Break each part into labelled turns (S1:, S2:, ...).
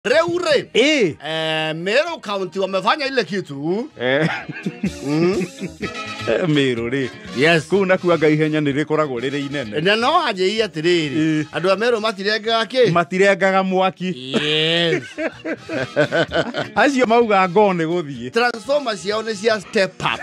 S1: Reure.
S2: Eh.
S1: Meru County wamefanya ile kitu.
S2: Meru ri.
S1: Yes.
S2: Kuu nakuanga ihenya nĩ rĩkoragwo rĩrĩ inene.
S1: Na no anjĩie atĩrĩrĩ. Andũ a Meru matirengaga kĩ?
S2: Matirengaga mwaki.
S1: Yes.
S2: Acio mauga ngo nĩ gũthiĩ.
S1: Transformer ciao nĩ cia step up.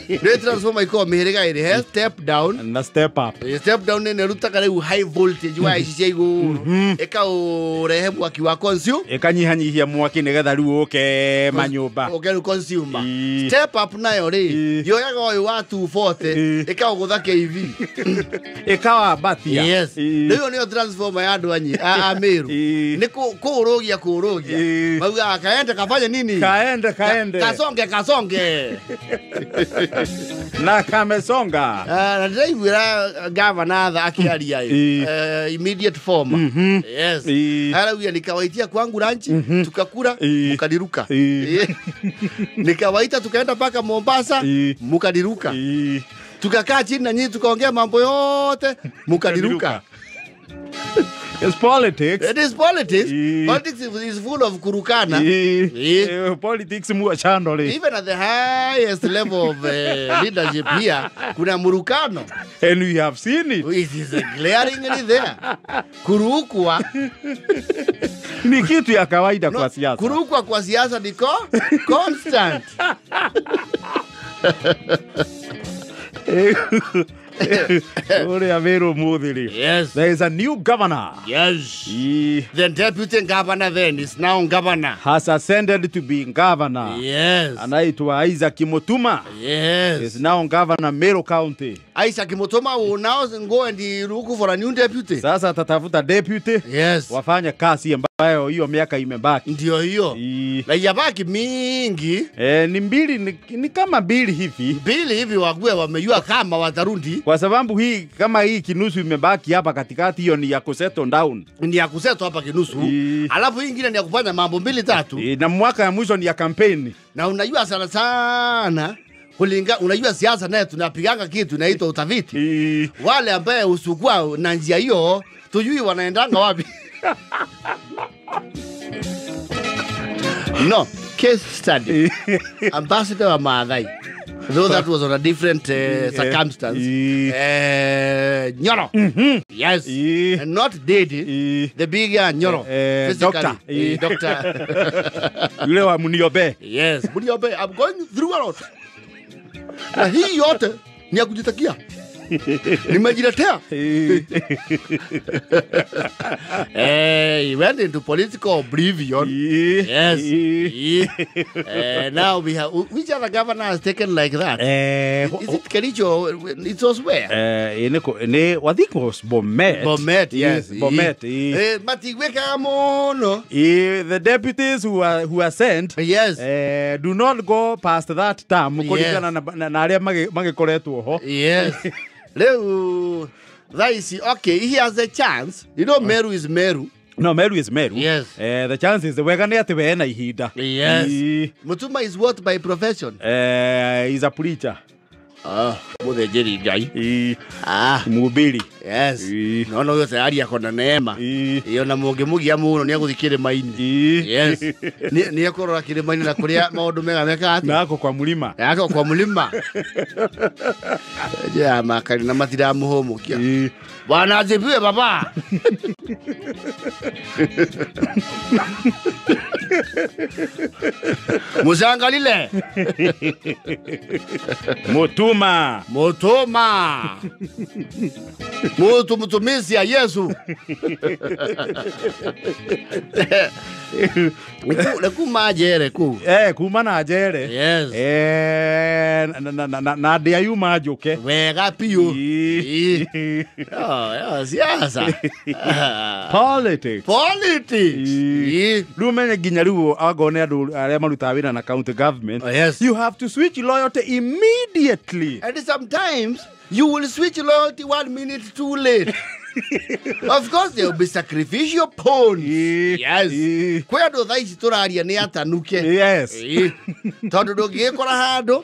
S1: Nĩ transformer ikoragwo mĩhĩrĩga ĩrĩ, he step down
S2: na step up.
S1: Step down nĩ ĩrutaga rĩu high voltage waya ici cia igũrũ ĩkaũrehe mwaki wa consume
S2: ĩkanyihanyihia mwaki nĩgetha rĩu ũke manyũmba
S1: ũke rĩu consumer. Step up nayo rĩ yoyaga ũyũ wa 240 ĩkaũgũtha KV
S2: ĩkawambatia.
S1: Yes. Rĩu nĩyo transformer ya andũ a Meru nĩ kũũrũgia kũũrũgia maugaga kaende kafanye nini,
S2: kaende kaende,
S1: kasonge kasonge
S2: na kamesonga.
S1: Na ndĩraiguĩra gavana tha akĩaria immediate former. Yes. Araugia nikawaitia kwangu ranchi tukakula mukadiruka. Nikawaita tukaenda mpaka Mombasa mukadiruka. Tukakaa chini na nyinyi tukaongea mambo yote mukadiruka.
S2: It's politics.
S1: It is politics. Politics is full of kurukana.
S2: Politics muachandole.
S1: Even at the highest level of leadership here, kuna murukano.
S2: And we have seen it.
S1: It is glaringly there. Kurukwa.
S2: Ni kitu ya kawaida kwa siasa.
S1: Kurukwa kwa siasa niko constant. Yes.
S2: There is a new governor.
S1: Yes. The deputy governor then is now governor.
S2: Has ascended to be governor.
S1: Yes.
S2: Anaitwa Isaac Mutuma.
S1: Yes.
S2: Is now governor Meru County.
S1: Isaac Mutuma will now go and look for a new deputy.
S2: Sasa atatafuta deputy.
S1: Yes.
S2: Wafanya kazi ambayo hiyo miaka imebaki.
S1: Ndio hiyo. Na yabaki mingi.
S2: Ni mbili, ni kama mbili hivi.
S1: Mbili hivi wague wamejua kama watarundi.
S2: Kwa sababu hii kama hii kinusu imebaki hapa katikati, hiyo ni ya kusettle down.
S1: Ni ya kusettle hapa kinusu. Alafu hii nyingine ni ya kufanya mambo mbili tatu.
S2: Na mwaka ya mwisho ni ya campaign.
S1: Na unajua sana sana kulinga, unajua siasa naye tunapiganga kitu inaitwa utafiti. Wale ambaye usukua na njia hiyo tujui wanaendanga wapi. No, case study. Ambassador wa Maathai. Though that was on a different circumstance. Nyoro. Yes. And not Dede. The big Nyoro.
S2: Doctor.
S1: Doctor.
S2: Yule wa Muniobe.
S1: Yes. Muniobe. I'm going through a lot. Na hii yote ni ya kujitakia. Nimejiletea. He went into political oblivion. Yes. Now we have, which other governor has taken like that? Is it Kericho? It was where?
S2: I think it was Bomet.
S1: Bomet, yes.
S2: Bomet.
S1: But he mono.
S2: The deputies who are sent,
S1: yes,
S2: do not go past that term.
S1: Yes. Yes. Leo, that is okay. He has a chance. You know, Meru is Meru.
S2: No, Meru is Meru.
S1: Yes.
S2: The chance is we're gonna have na ihinda.
S1: Yes. Mutuma is what by profession?
S2: He's a preacher.
S1: Muthejeri Ngai.
S2: Mhubiri.
S1: Yes. No no yose ari akona neema. Iyo na mungimugia muno ni aguthi kirima-ini. Yes. Ni akorora kirima-ini na kuria maundu mega meka ati.
S2: Na ako kwa mulima.
S1: Ako kwa mulima. Ja makari na matiramuhumukia. Bwana asifiwe baba. Musangalile.
S2: Mutuma.
S1: Mutuma. Mutu mtumisi ya Yesu. Kuma jere ku.
S2: Kuma na jere.
S1: Yes.
S2: Na ndia yuma njuke.
S1: Wega piu. Oh, siasa.
S2: Politics.
S1: Politics.
S2: Riu menye nginya riu angone andu aria marutaga wira na county government.
S1: Oh, yes.
S2: You have to switch loyalty immediately.
S1: And sometimes you will switch loyalty 1 minute too late. Of course there will be sacrificial pawns. Yes. Kwĩ andũ thaa ici tũraria nĩ atanuke.
S2: Yes.
S1: Tondũ ndũngĩgĩkora handũ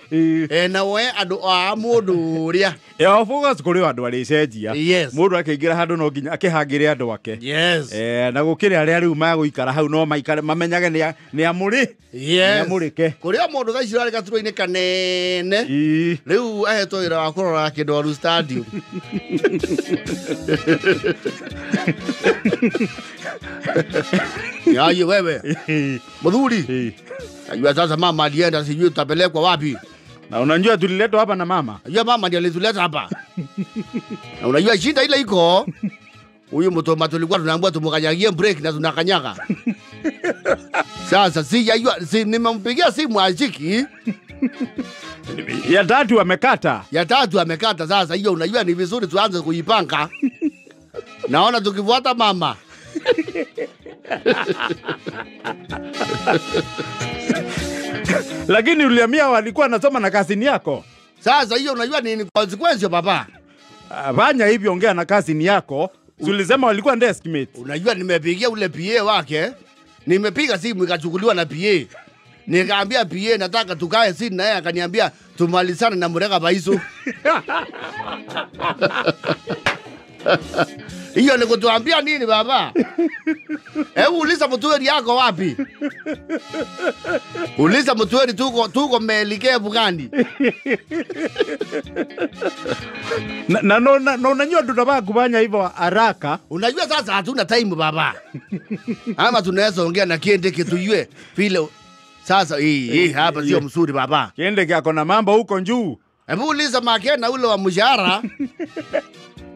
S1: na woe andũ a mũndũ ũrĩa.
S2: Yeah, of course kũrĩ andũ arĩcenjia.
S1: Yes.
S2: Mũndũ akĩingĩra handũ no nginya akĩhangĩre andũ ake.
S1: Yes.
S2: Na gũkĩrĩ arĩa rĩu magũikara hau no maikare mamenyage nĩ amũrĩ.
S1: Yes.
S2: Nĩ amũrĩke.
S1: Kũrĩ o mũndũ thaa ici ũrarĩ gaturwa-inĩ kanene. Rĩu ahetwo wĩra wa kũrora Kĩndwaru Stadium. Yaye wewe. Mudhuri. Najua sasa mama alienda sijui utapelekwa wapi.
S2: Na unajua tuliletwa hapa na mama.
S1: Najua mama ndiye alituleta hapa. Na unajua shida ile iko. Huyu mtu tulikuwa tunaambiwa tumkanyagie break na tunakanyaga. Sasa sijajua si nimempigia simu ashiki.
S2: Ya tatu amekata.
S1: Ya tatu amekata sasa hiyo unajua ni vizuri tuanze kuipanga. Naona tukifuata mama.
S2: Lakini uliamia walikuwa anasoma na kazini yako.
S1: Sasa hiyo unajua ni consequence baba.
S2: Fanya hivyo, ongea na kazini yako. Ulisema walikuwa deskmate.
S1: Unajua nimepigia ule PA wake. Nimepiga simu ikachukuliwa na PA. Nikaambia PA nataka tukae sisi na yeye akaniambia tumalizane na Murega Baisu. Hiyo ni kutuambia nini baba? Hebu uliza Mutweri yako wapi? Uliza Mutweri tuko meelekea Bugandi.
S2: Na unajua tunataka kufanya hivyo haraka.
S1: Unajua sasa hatuna time baba. Ama tunaweza ongea na Kiende tujue vile sasa hii hapa sio mzuri baba.
S2: Kiende yako na mambo huko juu.
S1: Hebu uliza Makena ule wa mshahara.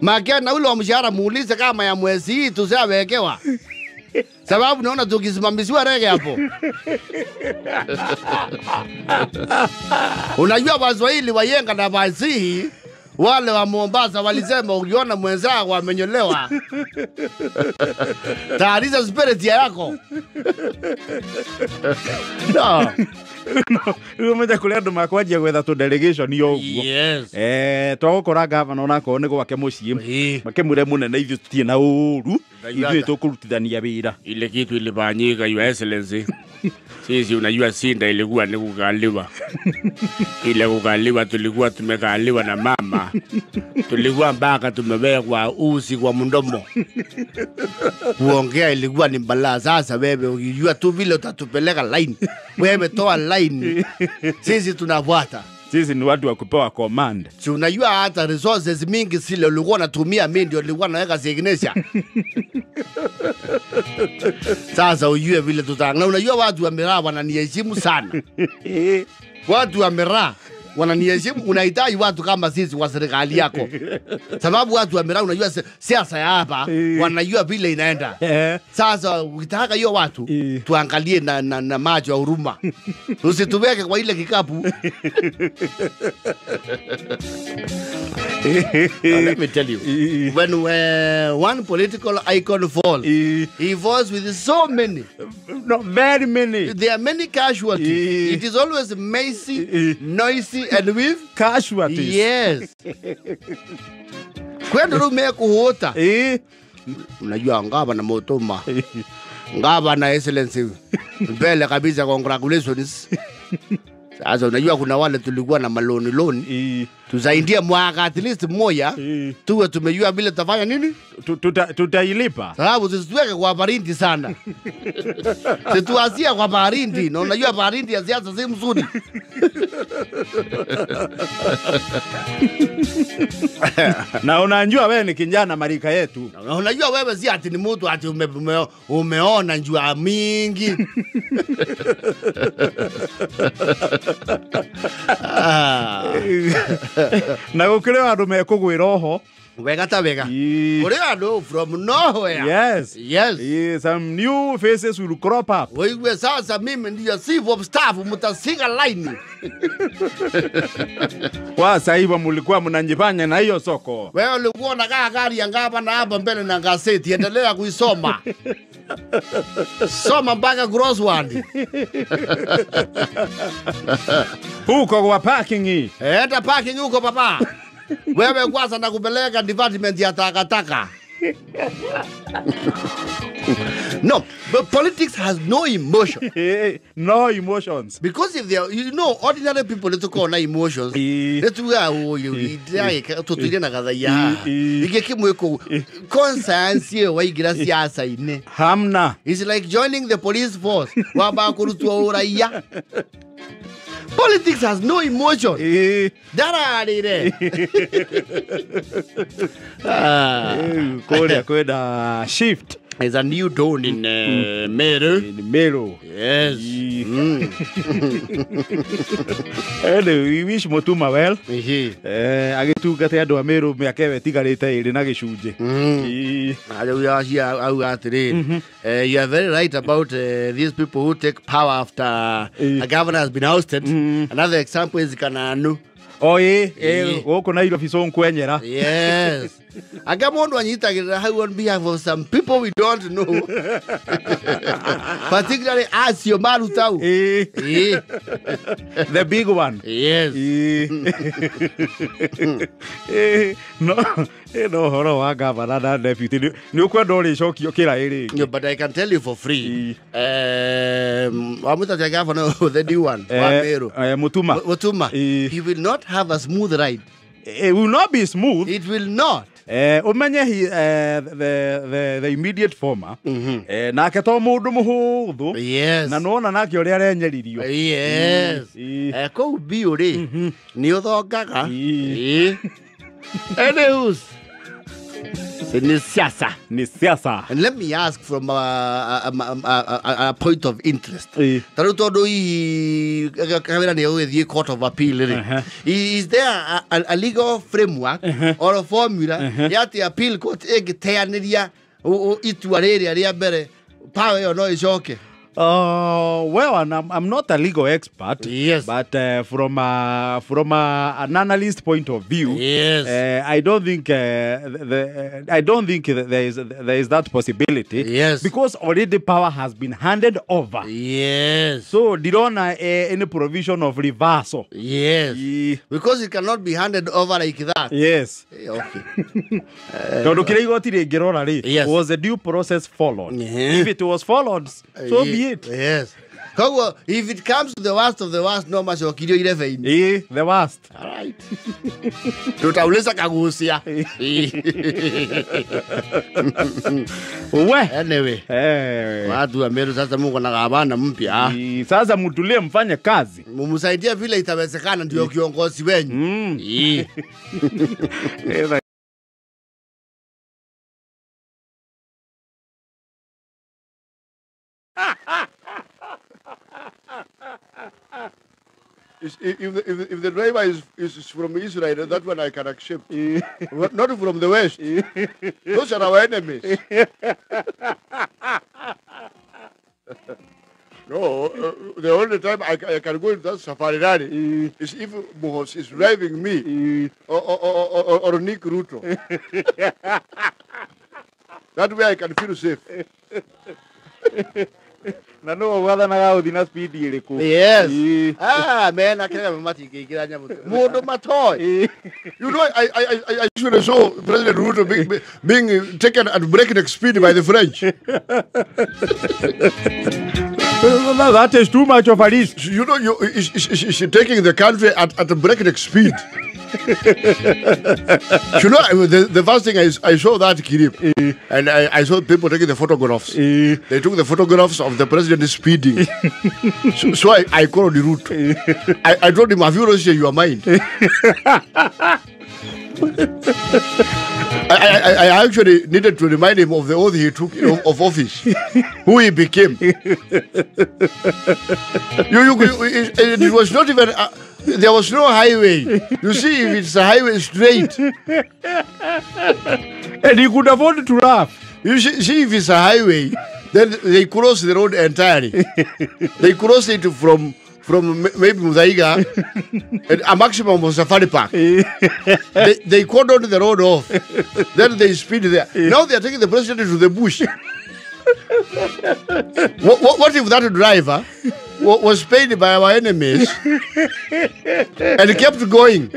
S1: Makena ule wa mshahara muulize kama ya mwezi hii tushawekewa. Sababu naona tukisimamishwa rege hapo. Unajua Waswahili wayenga na Wasihi wale wa Mombasa walisema ukiona mwenzako amenyolewa taariza spirit yako. No.
S2: Umeja kule andu makwanjia gwetha tu delegation yo uguo.
S1: Yes.
S2: Twagukora governor onako ni gwake mucii. Makimwire munene ithuĩ tutirĩ na ũru. Ithuĩ tũkũrutithania wĩra.
S3: Ile kitu ilifanyika Your Excellency. Sisi unajua sinda ilikuwa ni kukaliwa. Ile kukaliwa tulikuwa tumekaliwa na mama. Tulikuwa mpaka tumewekwa uzi kwa mdomo. Kuongea ilikuwa ni balaa. Sasa wewe ukijua tu vile utatupeleka line. Wewe toa line. Sisi tunafuata.
S2: Sisi ni watu wa kupewa command.
S1: Si unajua hata resources mingi zile ulikuwa unatumia mimi ndio nilikuwa naweka signature. Sasa ujue vile tutanga. Unajua watu wa miraa wananiheshimu sana. Watu wa miraa wananiheshimu. Unahitaji watu kama sisi wa serikali yako. Sababu watu wa miraa unajua siasa ya hapa wanajua vile inaenda. Sasa ukitaka hiyo watu tuangalie na macho ya huruma. Usituweke kwa ile kikapu. Now, let me tell you, when one political icon falls, he falls with so many.
S2: No, very many.
S1: There are many casualties. It is always messy, noisy, and with
S2: casualties.
S1: Yes. Kwenda rume kuhota. Unajua ngaba na motoma. Ngaba na excellency. Mbele kabisa, congratulations. Sasa unajua kuna wale tulikuwa na maloni loni. Tusaidie mwaka at least mmoja. Tuwe tumejua vile tutafanya nini?
S2: Tutailipa.
S1: Sababu tusituweke kwa barindi sana. Situasia kwa barindi. Na unajua barindi ya siasa si mzuri.
S2: Na unajua wewe ni kijana marika yetu.
S1: Na unajua wewe si ati ni mtu ati umeona njua mingi.
S2: Na gukire andu mekugwira oho.
S1: Wega ta wega. Kuri andu from nowhere.
S2: Yes.
S1: Yes.
S2: Some new faces will crop up.
S1: Wewe sasa mimi ndio chief of staff mtasika line.
S2: Kwa sasa hivi mlikuwa mnanjifanya na hiyo soko.
S1: Wewe ulikuwa unakaa gari ya ngapa na hapa mbele na gazeti, endelea kuisoma. Soma mpaka crossword.
S2: Huko kwa parking hii.
S1: Enda parking huko papa. Wewe kwanza nakupeleka department ya takataka. No, but politics has no emotion.
S2: No emotions.
S1: Because if they are, you know, ordinary people need to call na emotions. Let's go, you tutire na gathaya. Ige kimweko conscience ye waigira siasa ine.
S2: Hamna.
S1: It's like joining the police force. Waba kurutwa uraia. Politics has no emotion. Dararire.
S2: Korea kwenda shift.
S1: There's a new dawn in Meru.
S2: In Meru.
S1: Yes.
S2: Anyway, we wish Mutuma well. Agĩtungate andũ a Meru mĩaka ĩyo ĩtigarĩte ĩrĩ na gĩcunjĩ.
S1: You are very right about these people who take power after a governor has been ousted. Another example is Kananu.
S2: Oh, gũkũ Nairobi Sonkwenyera.
S1: Yes. Anga mũndũ anyitagĩrĩra hau on behalf of some people we don't know. Particularly acio marutau.
S2: The big one.
S1: Yes.
S2: No, no horo wa governor na deputy nĩ ũkwenda ũrĩcokio kĩra ĩrĩ.
S1: No, but I can tell you for free. Wamũtatia governor, the new one, wa Meru.
S2: Mutuma.
S1: Mutuma. He will not have a smooth ride.
S2: It will not be smooth.
S1: It will not.
S2: Umenye he, the immediate former. Nake to mundu muhuthu.
S1: Yes.
S2: Na nona nake uria arenyeririo.
S1: Yes. Kuu biũ rĩ, nĩ ũthongaga. Anyways, ni siasa.
S2: Ni siasa.
S1: And let me ask from a point of interest. Taru tondu hihi kawira ni ũgĩthiĩ court of appeal rĩ. Is there a legal framework or a formula ya atĩ appeal court ĩngĩteanĩria itua rĩrĩa rĩa mbere power ĩyo no ĩcoke?
S2: Well, and I'm not a legal expert,
S1: yes,
S2: but from an analyst point of view,
S1: yes,
S2: I don't think I don't think there is that possibility,
S1: yes,
S2: because already power has been handed over,
S1: yes.
S2: So dirona any provision of reversal,
S1: yes, because it cannot be handed over like that,
S2: yes.
S1: Okay.
S2: Yes. Was the due process followed? If it was followed, so be it.
S1: Yes. Koguo, if it comes to the worst of the worst, no macokirio irebe-inĩ.
S2: The worst.
S1: All right. Tutauliza Kagucia.
S2: We.
S1: Anyway. Watu wa Meru sasa Mungu na gavana mpya.
S2: Sasa mtulie mfanye kazi.
S1: Mumsaidie vile itawezekana ndio kiongozi wenyu.
S4: If the driver is from Israel, that one I can accept. But not from the West. Those are our enemies. No, the only time I can go into that safari rally is if Muhos is driving me or Nick Ruto. That way I can feel safe.
S2: Na no gwathanaga uthi na speed iriku.
S1: Yes. Ah, man, akira matingĩingĩra nyamũ. Mũndũ matoĩ.
S4: You know, I usually saw President Ruto being taken at breakneck speed by the French.
S2: That is too much of a risk.
S4: You know, is taking the country at a breakneck speed. You know, the first thing I saw that clip, and I saw people taking the photographs. They took the photographs of the president speeding. So I called the route. I told him, have you lost your mind? I actually needed to remind him of the oath he took of office, who he became. It was not even... there was no highway. You see, if it's a highway straight.
S2: And he could afford to laugh.
S4: You see, if it's a highway, then they cross the road entirely. They cross it from maybe Muthaiga, and a maximum of Safari Park. They cordoned the road off. Then they speed there. Now they are taking the president to the bush. What if that driver was paid by our enemies And kept going.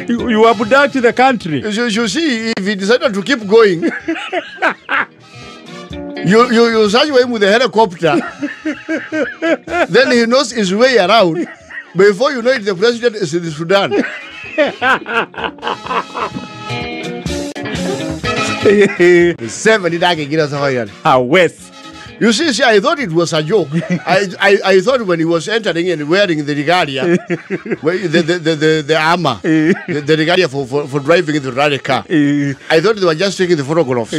S2: You abduct the country.
S4: You see, if he decided to keep going, you search him with a helicopter. Then he knows his way around. Before you know it, the president is in the Sudan. 70.
S2: West.
S4: You see, I thought it was a joke. I thought when he was entering and wearing the regalia, the armor, the regalia for driving the rally car, I thought they were just taking the photographs.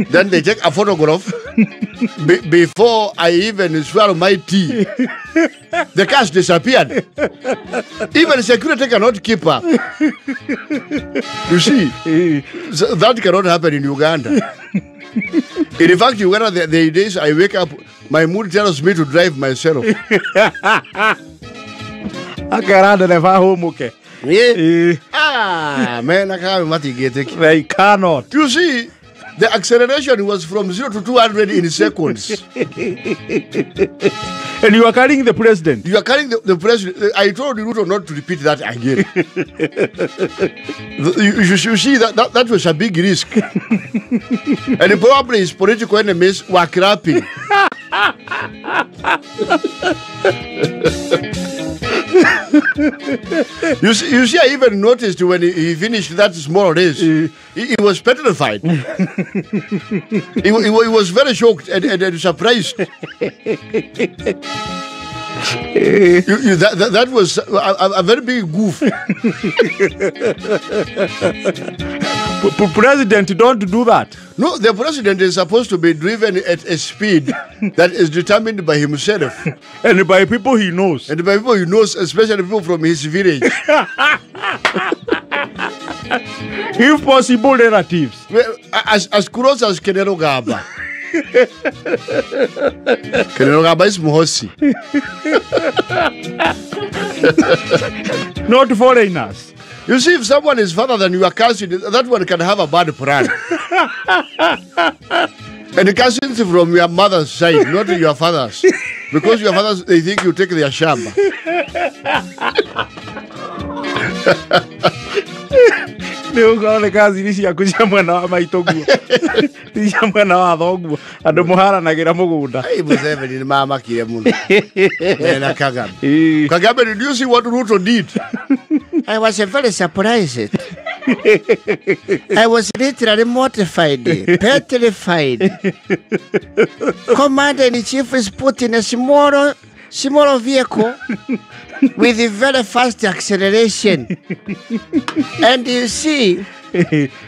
S4: Then they take a photograph. Before I even swallow my tea, the cars disappeared. Even security cannot keep up. You see, so that cannot happen in Uganda. In fact, Uganda, the days I wake up, my mood tells me to drive myself. Yeah. Ah, man, I can't get it.
S2: They cannot.
S4: You see, the acceleration was from 0 to 200 in seconds.
S2: And you are carrying the president.
S4: You are carrying the president. I told Ruto not to repeat that again. You see, that was a big risk. And probably his political enemies were clapping. You see, I even noticed when he finished that small race, he was petrified. He was very shocked and surprised. That was a very big goof.
S2: President, don't do that.
S4: No, the president is supposed to be driven at a speed that is determined by himself.
S2: And by people he knows.
S4: And by people he knows, especially people from his village.
S2: If possible, relatives.
S4: Well, as close as Kenero Gaba. Kenero Gaba is Muhosi.
S2: Not foreigners.
S4: You see, if someone is farther than your cousin, that one can have a bad plan. And the cousins from your mother's side, not your father's. Because your fathers, they think you take their shamba.
S2: Nĩ cousin ciaku cia mwena wa maitũguo ti cia mwena wa thoguo andũ mũharanagĩra mũgũnda.
S4: Hey, Museveni nĩ mamakire mũno. Mena Kagame. Kagame, did you see what Ruto did?
S1: I was very surprised. I was literally mortified, petrified. Commander-in-Chief is put in a small vehicle with a very fast acceleration. And you see,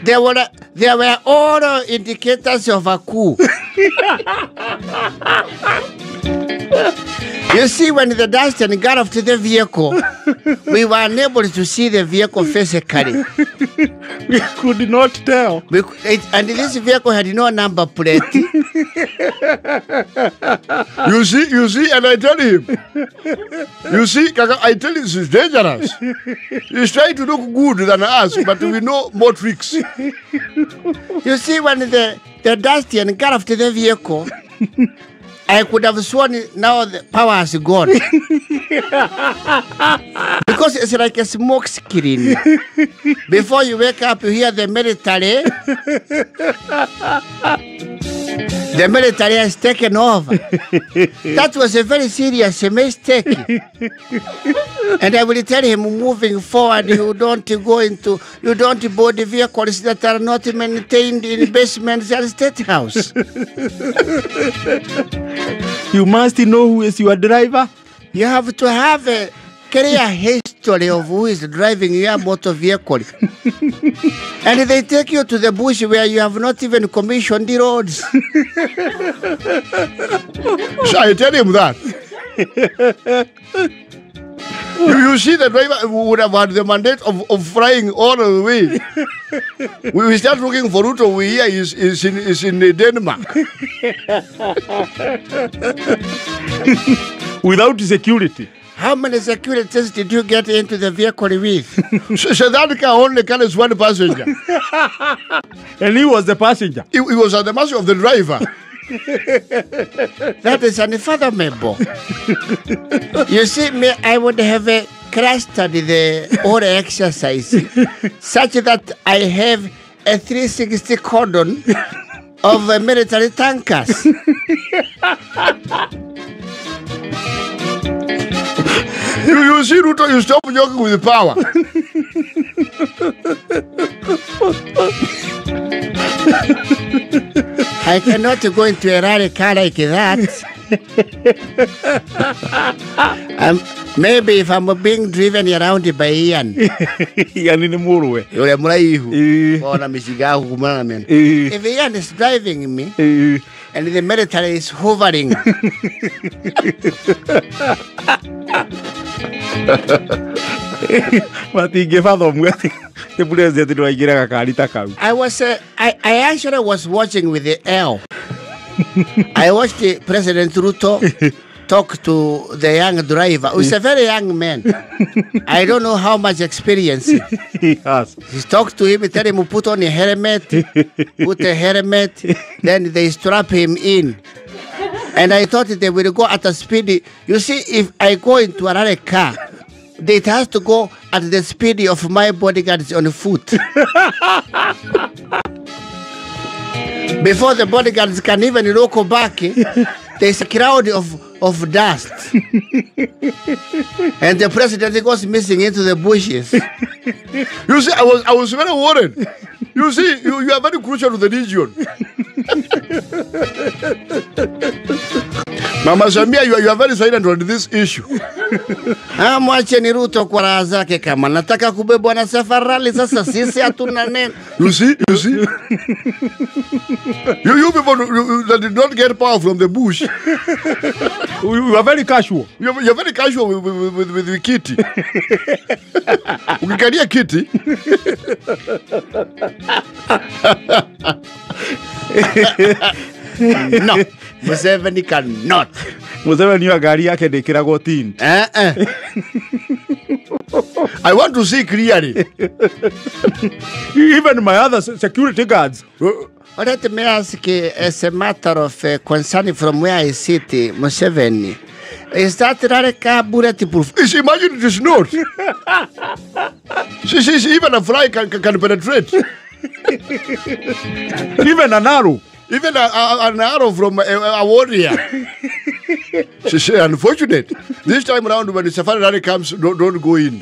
S1: there were all indicators of a coup. You see, when the dust got off to the vehicle, we were unable to see the vehicle physically.
S2: We could not tell.
S1: And this vehicle had no number plate.
S4: You see, and I tell him, you see, Kaka, I tell him it's dangerous. He's trying to look good than us, but we know more tricks.
S1: You see, when the dust got off to the vehicle, I could have sworn now the power has gone. Because it's like a smoke screen. Before you wake up, you hear the military. The military has taken over. That was a very serious mistake. And I will tell him, moving forward, you don't board vehicles that are not maintained in basements and state house.
S2: You must know who is your driver.
S1: You have to have a clear history of who is driving your motor vehicle. And they take you to the bush where you have not even commissioned the roads.
S4: So I tell him that. You see, the driver would have had the mandate of flying all the way. We start looking for Ruto, we hear is in Denmark.
S2: Without security.
S1: How many securities did you get into the vehicle with?
S4: So that car only carries one passenger.
S2: And he was the passenger.
S4: He was at the mercy of the driver.
S1: That is unfathomable. You see, me, I would have clustered the whole exercise such that I have a 360 cordon of military tankers.
S4: You see, Ruto, you stop joking with the power.
S1: I cannot go into a rally car like that. Maybe if I'm being driven around by Ian.
S2: Ian ni muruwe.
S1: Yule muraihu. Ona mishiga kumana na meno. If Ian is driving me and the military is hovering. I was I actually was watching with the L. I watched the President Ruto talk to the young driver, who's a very young man. I don't know how much experience
S2: he has.
S1: He talked to him, tell him put on a helmet, put a helmet, then they strap him in. And I thought they will go at a speed. You see, if I go into another car, it has to go at the speed of my bodyguards on foot. Before the bodyguards can even look back, there's a crowd of dust. And the president goes missing into the bushes.
S4: You see, I was very worried. You see, you are very crucial to the region. Mama Samia, you are very silent on this issue.
S1: Mwache Ruto kwa raha zake kama nataka kubebwa na Safari Rally sasa sisi hatuna neno.
S4: You see? You people that did not get power from the bush.
S2: You are very casual.
S4: You are very casual with kiti. Ukikalia kiti.
S1: No, Museveni cannot.
S2: Museveni wa gari yake ndikiragwo tint.
S4: I want to see clearly.
S2: Even my other security guards.
S1: Let me ask, as a matter of concern from where I sit, Museveni, is that rally car bulletproof?
S4: Imagine it is not. See, even a fly can penetrate.
S2: Even an arrow.
S4: Even an arrow from a warrior. She said, unfortunate. This time round, when the Safari Rally comes, don't go in.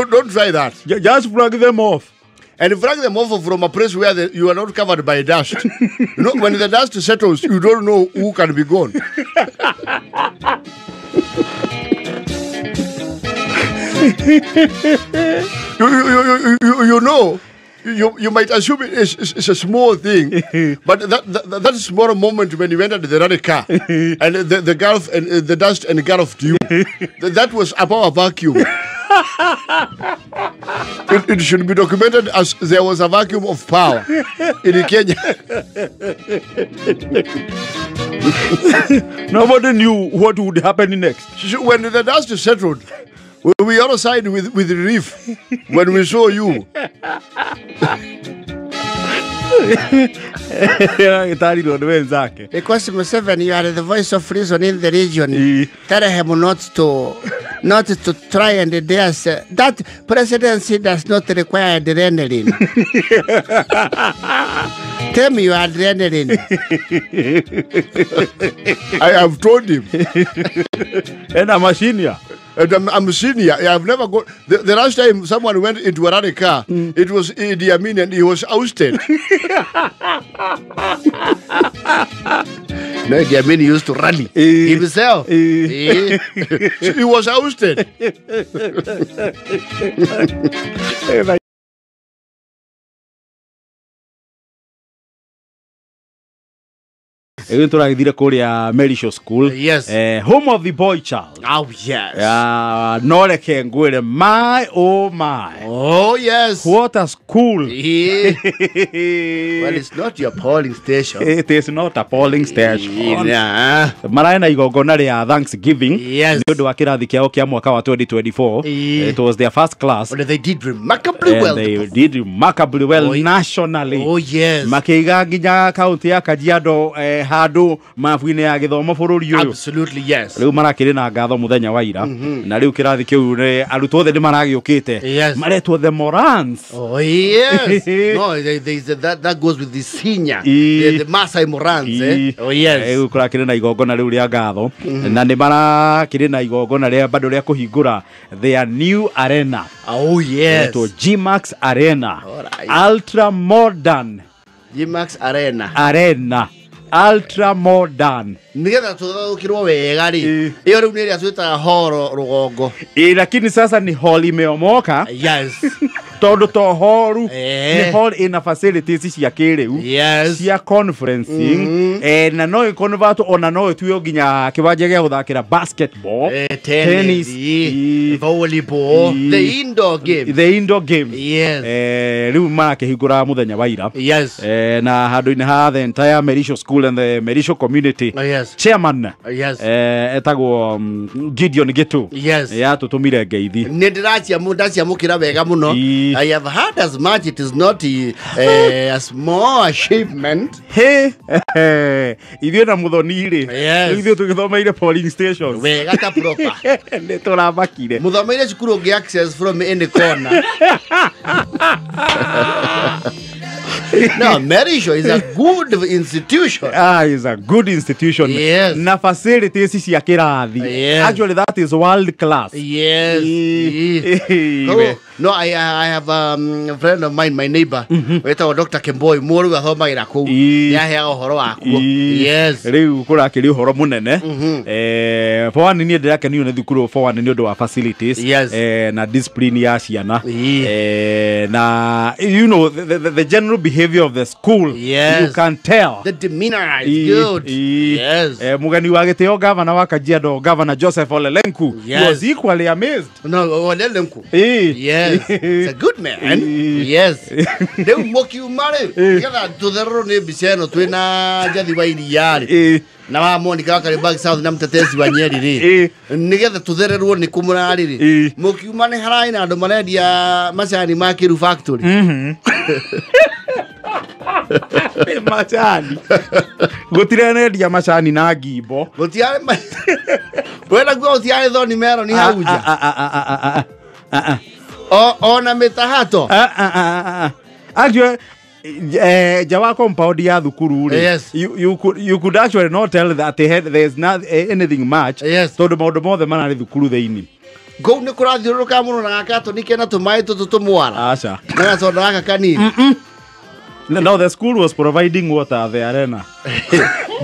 S4: Don't try that.
S2: Just flag them off.
S4: And flag them off from a place where you are not covered by dust. You know, when the dust settles, you don't know who can be gone. You know, you might assume it's a small thing, but that small moment when you entered the rally car and the gulf and the dust engulfed you, that was a power vacuum. It should be documented as there was a vacuum of power in Kenya.
S2: Nobody knew what would happen next.
S4: When the dust settled, we all signed with relief when we saw you.
S1: Because Museveni, you are the voice of reason in the region. Tell him not to try and dare say that presidency does not require adrenaline. Tell me your adrenaline.
S4: I have told him.
S2: And I'm a senior.
S4: And I'm a senior. I've never got. The last time someone went into a rally car, it was Idi Amin and he was ousted.
S1: No, Idi Amin used to rally himself.
S4: He was ousted.
S2: Rĩu tũragĩthire kũrĩa Merisho School.
S1: Yes.
S2: Home of the boy child.
S1: Oh yes.
S2: No reke ngwĩre, my oh my.
S1: Oh yes.
S2: What a school.
S1: Yeah. Well, it's not your polling station.
S2: It is not a polling station.
S1: Yeah.
S2: Maraĩ na igongona rĩa Thanksgiving.
S1: Yes.
S2: Nĩ ũndũ wa kĩrathi kĩao kĩa mwaka wa 2024.
S1: Yeah.
S2: It was their first class.
S1: But they did remarkably
S2: And
S1: well.
S2: they did remarkably well nationally.
S1: Oh yes.
S2: Makĩiga nginya kaunti ya Kajiado handũ mabu-inĩ ya gĩthomo bũrũri ũyũ.
S1: Absolutely yes.
S2: Rĩu marakĩrĩ na ngatho mũthenya wa ira. Na rĩu kĩrathi kĩu nĩ arutwo othe nĩ maragĩũkĩte.
S1: Yes.
S2: Maretwo the Morans.
S1: Oh yes. No, that goes with the senior. The Maasai Morans, eh? Oh yes.
S2: Rĩu kũrakĩrĩ na igongona rĩu rĩa ngatho. Na nĩ marakĩrĩ na igongona rĩa bado rĩa kũhingũra their new arena.
S1: Oh yes.
S2: Etwo G-Max Arena.
S1: Alright.
S2: Ultra modern.
S1: G-Max Arena.
S2: Arena. Ultra modern.
S1: Nigetha tuthathukirwo wega ri. Iyo riu ni ria twitaga horo rugongo.
S2: Lakini sasa ni hall imeomoka.
S1: Yes.
S2: Tondu to horu ni hall ina facilities cia kiriu.
S1: Yes.
S2: Cia conferencing. Na no convert ona no ituo nginya kiwanja gia guthakira basketball,
S1: tennis, volleyball, the indoor game.
S2: The indoor game.
S1: Yes.
S2: Riu marakihingura muthenya wa ira.
S1: Yes.
S2: Na handu-ini ha the entire Merisho School and the Merisho community.
S1: Yes.
S2: Chairman.
S1: Yes.
S2: Etagwo Gideon Gitu.
S1: Yes.
S2: Yatutumire ngeithi.
S1: Ni ndiraciamukira wega muno. I have heard as much. It is not a small achievement.
S2: Hey, ithuĩ na Muthoni rĩ.
S1: Yes.
S2: Ithuĩ tũgĩthomeire polling stations.
S1: Wega ta proper.
S2: Nĩ tũramakire.
S1: Mũthomeire cukuru ũngĩ access from any corner. No, Merisho is a good institution.
S2: Is a good institution.
S1: Yes.
S2: Na facilities cia kĩrathi.
S1: Yes.
S2: Actually, that is world class.
S1: Yes. Oh, no, I have a friend of mine, my neighbor, wetagwo Dr. Kemboi, mũrũ athomagĩra kũu. Nĩaheaga ũhoro wakuo. Yes.
S2: Rĩu kũrakĩrĩ ũhoro mũnene. For one, niĩ ndĩrakenio nĩ thukuru for one nĩ ũndũ wa facilities.
S1: Yes.
S2: Na discipline ya ciana. Na you know the general behavior of the school.
S1: Yes.
S2: You can tell.
S1: The demeanor is good. Yes.
S2: Mugeni wa gĩtĩo governor wa Kajiado, Governor Joseph Ole Lenku,
S1: yes,
S2: was equally amazed.
S1: No, Ole Lenku. Yes. It's a good man. Yes. Rĩu mũkiuma rĩ, nĩgetha tũthererwo nĩ mbica ĩno twĩna Njathi wa Iria rĩ, na wa Monica wa Kariobangi South na mtetezi wa Nyeri rĩ, nĩgetha tũthererwo nĩ kũ mũrarĩ rĩ, mũkiuma nĩ hararĩ na andũ marendia macani ma Kĩru Factory.
S2: Macani gũtirenendia macani na ngimbo.
S1: Gũtiarĩ wena kuo gũtiarĩ thoni meroni hau nja. Ona mĩtahato.
S2: Actually, Jawa compound ya thukuru rĩ,
S1: yes,
S2: you could actually not tell that they had, there's not anything much.
S1: Yes.
S2: Tondũ maũndũ mothe mararĩ thukuru thĩinĩ.
S1: Kũu nĩ kũrathiũrũrũka mũno na gakatoni kena tũmaĩ tũtũ tũmwara.
S2: Aca.
S1: Na gacondo gaka kanini.
S2: No, the school was providing water at the arena.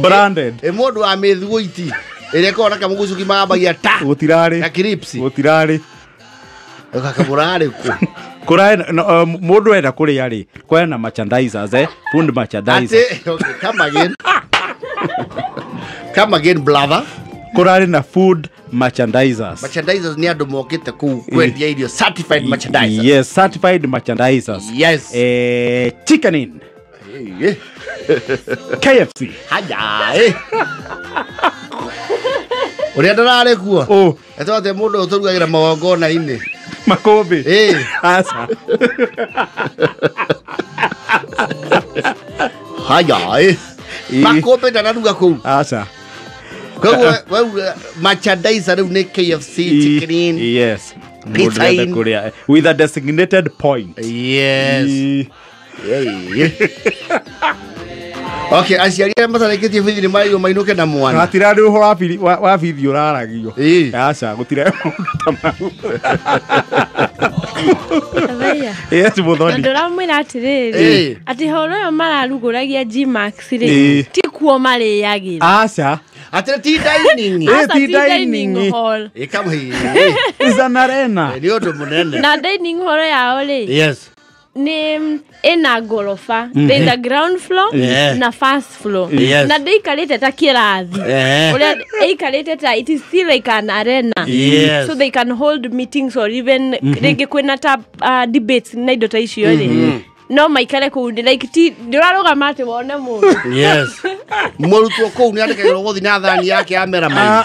S2: Branded.
S1: Mũndũ wa mĩthuguiti ĩrĩa ĩkoragwo na kamũgucuki magambagia ta.
S2: Gũtirarĩ.
S1: Na kiripsi.
S2: Gũtirarĩ.
S1: Gakamũrarĩ kũ?
S2: Kũrarĩ mũndũ enda kũrĩa rĩ, kwena merchandisers, food merchandisers.
S1: Ati, okay, come again. Come again, brother.
S2: Kũrarĩ na food merchandisers.
S1: Merchandisers ni andũ mokĩte kũu kwendia irio, certified merchandisers.
S2: Yes, certified merchandisers.
S1: Yes.
S2: Chicken Inn. KFC.
S1: Haya. Ũrĩa ndararĩ kuo.
S2: Oh.
S1: Etwate mũndũ ũtũrugagĩra magongona-inĩ.
S2: Makũmbĩ. Aca.
S1: Haya. Makũmbĩ ndanaruga kũu.
S2: Aca.
S1: Koguo merchandiser rĩu nĩ KFC, Chicken Inn.
S2: Yes.
S1: Pizza Inn.
S2: With a designated point.
S1: Yes. Okay, aciari arĩa matarĩkĩtie bithi nĩ marĩirwo mainũke na mwana.
S2: Hatirarĩ ũhoro wa bithi ũraragio. Aca, gũtirarĩ maũndũ ta mau. Yes, Muthoni.
S5: Ndĩramwĩra atĩrĩrĩ, atĩ horo ĩyo mararugũragia G-Max rĩ, ti kuo marĩagĩra.
S2: Aca.
S1: Atĩ ti dining.
S5: Aca, ti dining hall.
S1: Ĩkamũhi.
S2: Is an arena.
S1: Nĩ ũndũ mũnene.
S5: Na dining hall yao rĩ.
S1: Yes.
S5: Nĩ ĩna ngoroba. There is a ground floor na first floor. Na ndĩikarĩte ta kĩrathi. Ũrĩa ĩikarĩte ta it is still like an arena. So they can hold meetings or even rĩngĩ kwĩna ta debates na indo ta icio rĩ. No maikare kũu like ti ndũrarũgama atĩ wone mũndũ.
S1: Yes. Mũrutwo kũu nĩ andĩkagĩrwo gũthiĩ na thani yake ya mera maitho.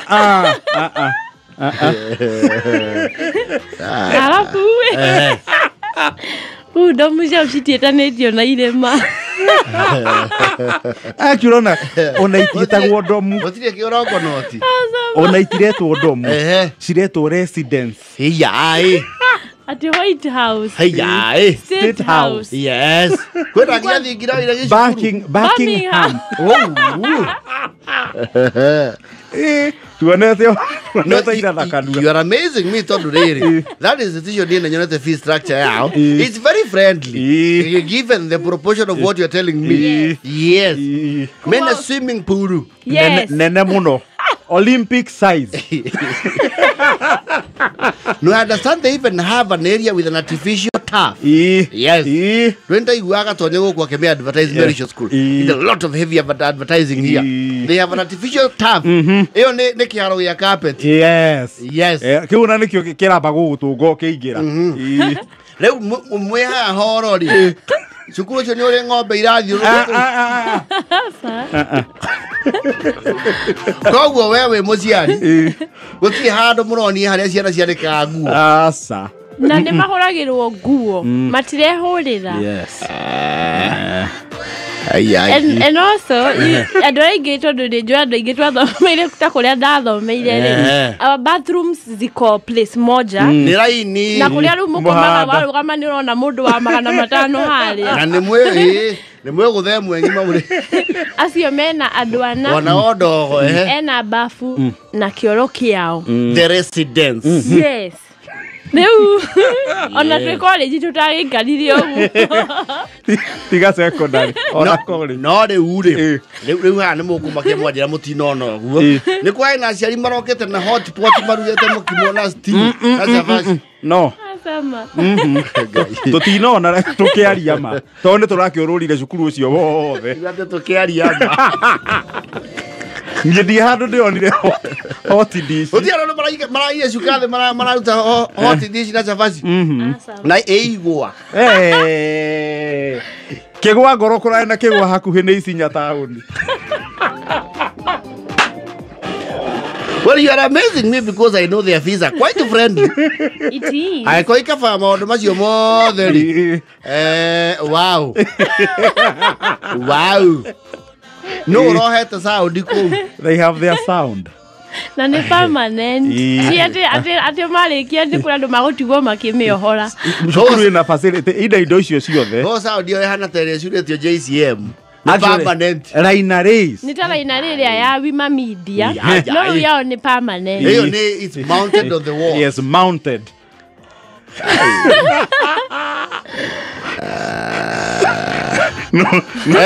S5: Arabu kũu ndomu ciao citiĩtanĩtio na irĩma.
S2: Actually ona itiĩtagwo ndomu.
S1: Gũtirĩ kĩorongo noti.
S2: Ona itiretwo ndomu. Ciretwo residence.
S1: Iya.
S5: Ati White House.
S1: Iya.
S5: State House.
S1: Yes. Kwĩna nginya thingira ira gĩcukuru.
S2: Buckingham. Tuonete ira
S1: You are amazing me tondu riri. That is the decision ni nyonete fee structure yao. It's very friendly. Given the proportion of what you are telling me. Yes. Mena swimming pool.
S5: Yes.
S2: Nene muno. Olympic size.
S1: No, I understand they even have an area with an artificial turf. Yes. Rwenda iguaga tonye gũkũ akĩmea advertise Merisho School. It's a lot of heavy advertising here. They have an artificial turf. Ĩyo nĩ kĩharo gĩa carpet.
S2: Yes.
S1: Yes.
S2: Kĩu na nĩkĩo kĩramba gũgũtũnga ũkĩingĩra.
S1: Rĩu mwĩ haha horo rĩ. Cukuru ũcio nĩ ũrĩ ng'ombe irathiũrũrũka. Koguo we wĩ mũciari gũtirĩ handũ mũronie harĩa ciana cianĩkaga nguo.
S2: Aca.
S5: Na nĩ mahũragĩrwo nguo matirehũrĩra.
S2: Yes.
S5: And also andũ aingĩ tondũ nĩ njũĩ andũ aingĩ twathomeire ta kũrĩa ndathomeire rĩ, our bathrooms ziko place moja.
S1: Nĩ raini.
S5: Na kũrĩa rĩu mũkomaga warũgama nĩ ũrona mũndũ wa 500 harĩa.
S1: Na nĩ mwĩ nĩ mwĩgũthe mweng'ima mũrĩ.
S5: Acio mena andũ ana.
S1: Ona o ndogo
S5: ena bafu na kĩoro kĩao.
S1: The residence.
S5: Yes. Rĩu ona twĩ college tũtagĩikarire ũguo.
S2: Tiga secondary ona college.
S1: No rĩu rĩ rĩu haha nĩ mũkũmakia mwanjĩra mũtinona ũguo. Nĩ kwarĩ na aciari marokĩte na hot pot marugĩte mũkimo na stew na cabaci.
S2: No. Tũtinona tũkĩaria ma tondũ nĩ tũrakĩũrũrire cukuru ũcio wothe.
S1: Ithuĩ tũkĩaria ma.
S2: Niĩ ndi handũ ndĩronire hot dish.
S1: Gũtirĩ andũ maraire cuka thĩ mararuta hot dish na cabaci. Na ĩigua.
S2: Kĩgwa ngoro kũraya na kĩgwa hakuhĩ nĩ Isinya taũni.
S1: Well, you are amazing me because I know their fees are quite friendly.
S5: It is.
S1: I quite kafa maũndũ macio mothe rĩ. Wow. Wow. No ũrohete sound kũu.
S2: They have their sound.
S5: Na nĩ permanent. Ti atĩ marĩkia nĩ kũrĩ andũ magũtigwo makĩmĩohora.
S2: Cukuru ĩna facility ina indo icio ciothe.
S1: No sound ĩyo ĩhana ta ĩrĩa ĩcurĩtio JCM. Nĩ permanent.
S2: Raina Race.
S5: Nĩ ta Raina rĩrĩa ya Wima Media. No rĩu yao nĩ permanent.
S1: Ĩyo nĩ it's mounted on the wall.
S2: Yes, mounted.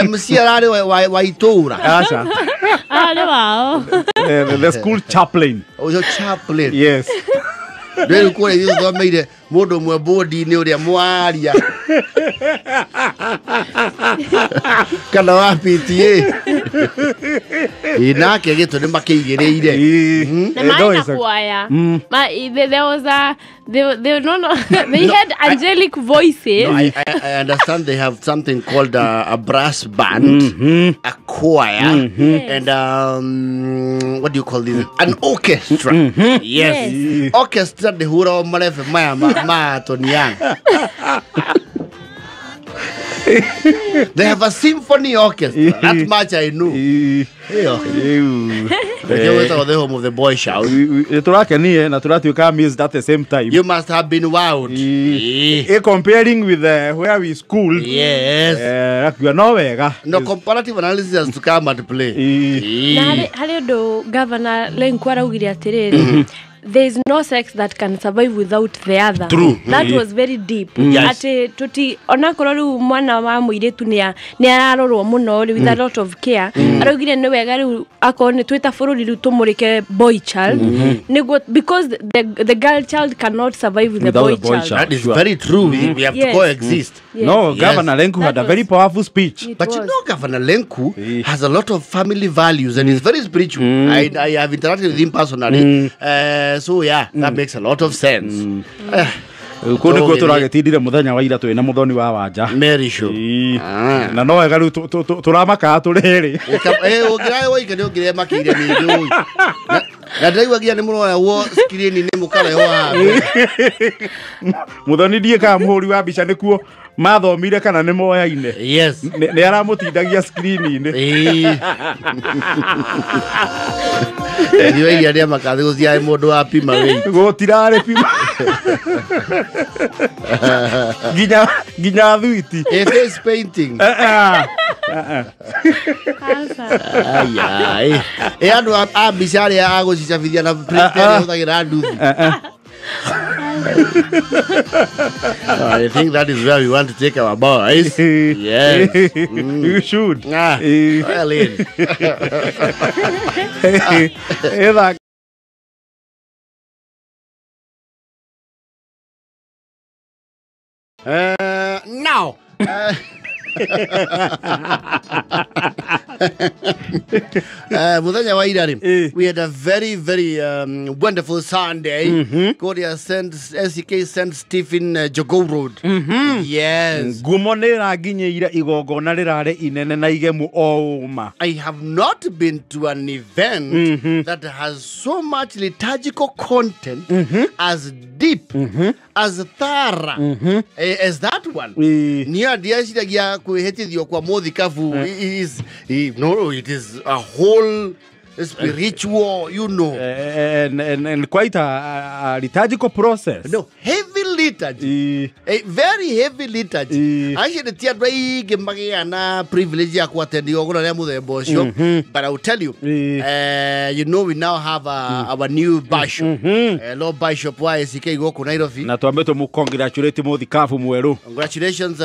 S1: MC ararĩ wa itũra.
S2: Aca.
S5: Ararĩ wao.
S2: The school chaplain.
S1: Ũcio chaplain.
S2: Yes.
S1: Rĩu kũrĩa ithuĩ tũthomeire mũndũ ũmwe bodi-inĩ ũrĩa mwaria kana wa PTA. Nake gĩtũ nĩ makĩigĩrĩire.
S5: Na marĩ na kwaya. There was a they no they had angelic voices.
S1: No, I understand they have something called a brass band, a choir, and what do you call this? An orchestra. Yes. Orchestra the hura marebe maya ma Tony Young. They have a symphony orchestra. That much I know. The home of the boy shout.
S2: Tũrakenie na tũratuĩka amazed at the same time.
S1: You must have been wowed.
S2: Comparing with where we schooled.
S1: Yes.
S2: No wega.
S1: No comparative analysis has to come and play.
S5: Na harĩ ũndũ Governor Lenku araugire atĩrĩrĩ, there is no sex that can survive without the other.
S1: True.
S5: That was very deep.
S1: Yes.
S5: Ati tuti onakorwo riu mwana wa muiritu ni ararorwo muno ri with a lot of care. Araugire ni wega riu akorwo ni twita bururi riu tumurike boy child. Niguo because the girl child cannot survive with the boy child.
S1: That is very true. We have to coexist.
S5: Yes.
S2: No, Governor Lenku had a very powerful speech.
S1: But you know, Governor Lenku has a lot of family values and is very spiritual. I have interacted with him personally. So yeah, that makes a lot of sense.
S2: Kå nä kuo tå ragätindire må thenya wa ira twä na må thoni wa wanja
S1: Mary Show.
S2: Na no wega rä u tå ramakaga tå rä rä
S1: å ngä raä woike nä å ngä remakä ire ningä å na ndĩraigua nginya nĩ mũroyagwo screen-inĩ mũkarehwo haha.
S2: Må thoni ndiä kana må hå ri wa mbica nä kuo mathomire kana nä moyaine.
S1: Yes.
S2: Nä aramå tindagia screen-inĩ.
S1: Irio iria rĩa makathĩ gũtiarĩ mũndũ wa pima weight.
S2: Gũtirarĩ pima. Nginya thuiti.
S1: A face painting. Ai. E andũ a mbica arĩa a gũcicabithia na printer ĩhũthagĩra nduthi. I think that is where we want to take our boys. Yes.
S2: You should.
S1: Well in. Now. Muthenya wa ira rĩ, we had a very very wonderful Sunday. Korea St. SK St. Stephen Jogoo Road. Yes.
S2: Ngumo nĩ ĩranginyĩire igongona rĩrarĩ inene na igemu o ũma.
S1: I have not been to an event that has so much liturgical content as deep, as thorough as that one. Niĩ ndieciragia kwĩhĩtithio kwa mũthikabu is no, it is a whole spiritual, you know,
S2: and quite a liturgical process.
S1: No, heavy liturgy. A very heavy liturgy. Actually, ti andũ aingĩ magĩa na privilege ya kũattend igongona rĩa mũthemba ũcio. But I will tell you, you know, we now have our new bishop, Lord Bishop wa ACK gũkũ Nairobi.
S2: Na twambe tũmũ-congratulate mũthikabu mwerũ.
S1: Congratulations,